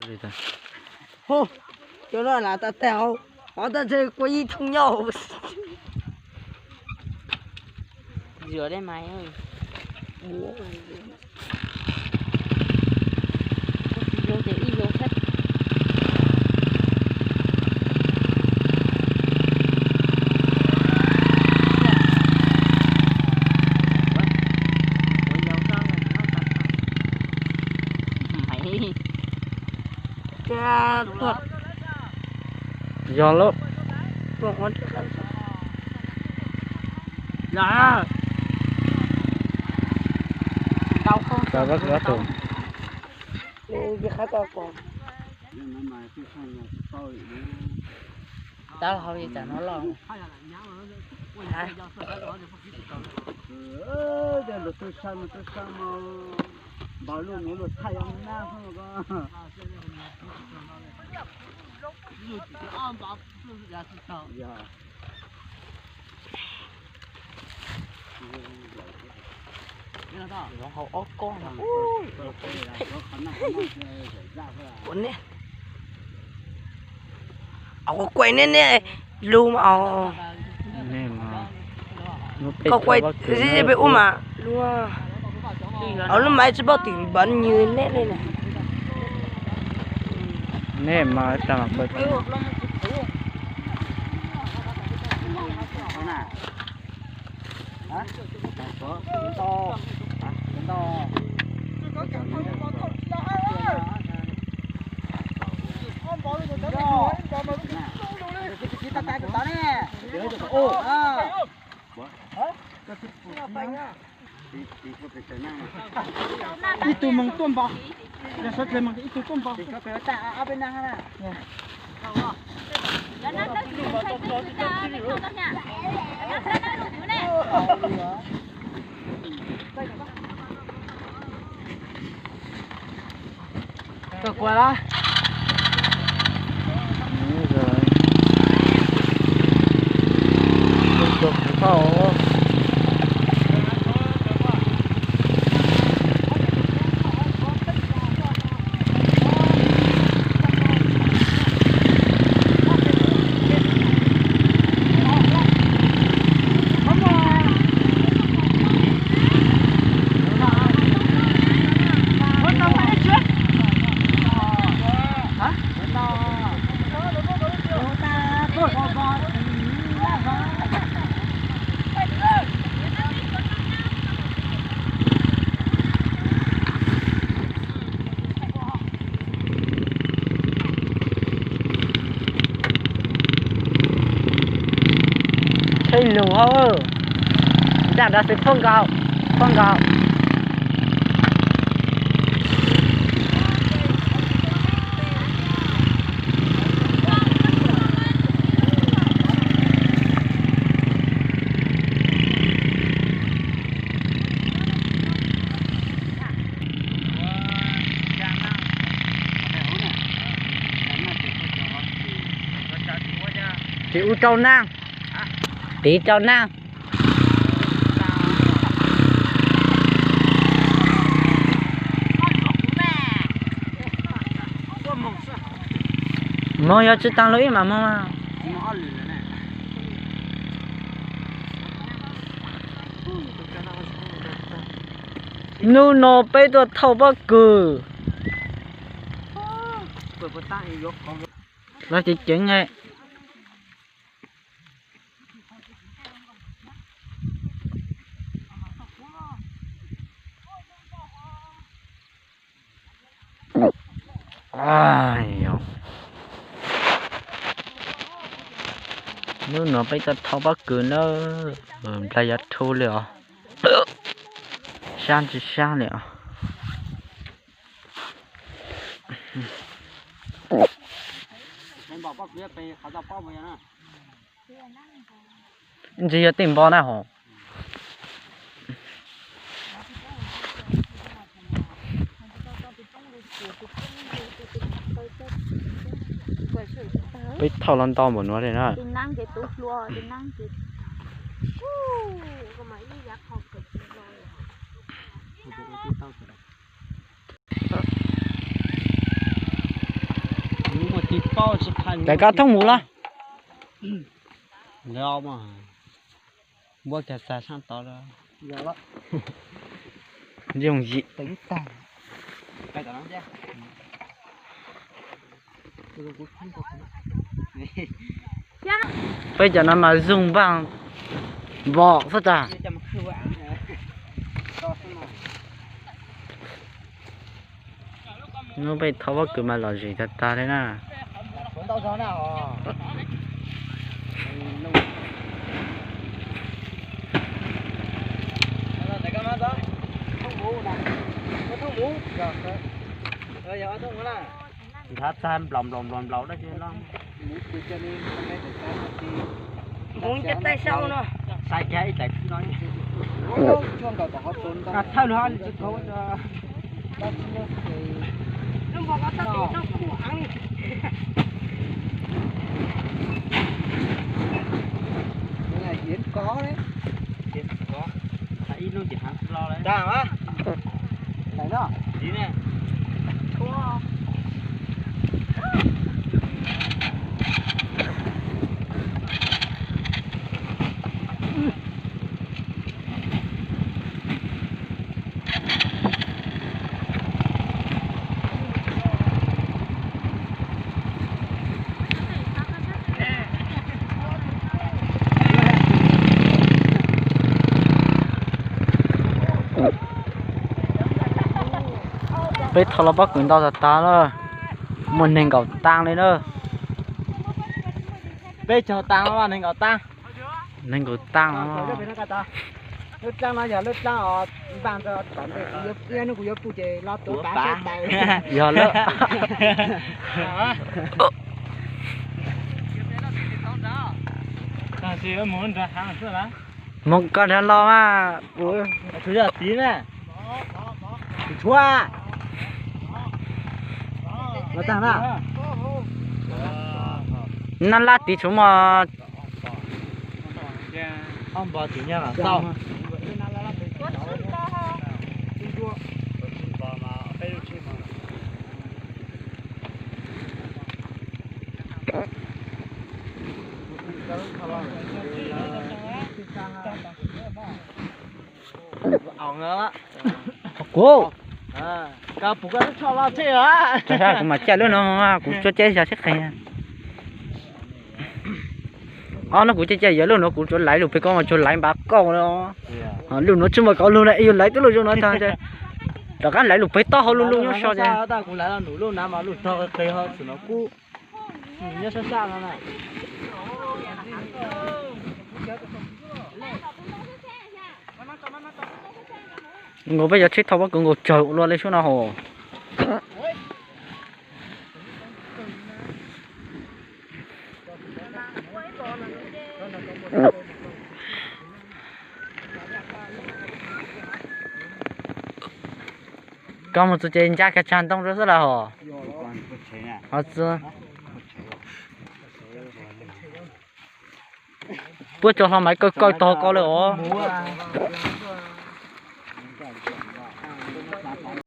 Hu, cov no lam tas tag hauv, hov tas ntshe kua ib thooj nyob hauv. Yuav dej mas ua tsis zoo ces ib zoo xwb. Yog lub. Tab hau li cas no los. Lus tub sab no tub sab no, npaum lub nuav luag thaij yog nab xwb ko. Hauv ob ko no. Ua ne, au, kuv kuaib nej ne, lug mas au. Koj kuaib peb ub mas lug. Au, lub mas tsis paub tim npav nws ne ne. Nej mas tag mas kuaib. Ib tug moog tuaj npo, yog sawv dlawg moog ib tug tuaj npo. Koj kuav lawm. Tsheb lug hauj, nram nrad xwb, phoj nkaus, phoj nkaus. Tiv ub rau naag, tiv rau naag. Moog yog tsi taag lug ib mas moog. Nub nua peb tuaj thauj pob kws. Los ceev ceev. Nub nua peb tuaj thauj pob kws nawb, nplaig yuav thu li os. Sab tsi sab li os. Ntsis yog tej npo na hos. Peb thauj los nto npaum nuav li na. Tais koj thooj mus los. Yooj yim. Peb cov no mas zooj npaaj npom xwb tag. Hnub peb thaub pob kws mas lom zem tag tag li na. Nthab txag nplaum nplaum nplaum nplaum dab tsi no. Sai kiag ib tais khwb no. Thawj lug tsis khaus. Ib lub ces hav lo lawm. Peb thaub los pob kws ntau tag tag na, muaj nees nkaum taag li na. Peb caug taag, nees nkaum taag. Nees nkaum taag. Lub dlaab no yog lub dlaab npaaj rau tom ntej, kuv yuav, ib hnub kuv yuav pum ces los tuav pav saib tais. Yog lawm. Moog koj nrag los mas. Nab lab tiv tshuav mog. Kuv, kuv mam caij lub no, kuv tsuas caij xyov sib qeeg. Ob hnub kuv caij caij yuav lub no kuv tsuas laiv lug pem koj mas tsuas laiv npav koj no. Lub no tsis muaj kauv lug na, yuav laiv tub lug zoo no tag, rov qab laiv lug pem taub hau lug lug nyob so ces. Nkaus peb cov tsheb thauj pob kws nkaus tsawg ua luaj li sub no hos. Koj mus txug ces ncaj kiag tsag ntoo rau xwb las hos. Ho txi, puab cov hlo mas kaw kaw tog koj li os.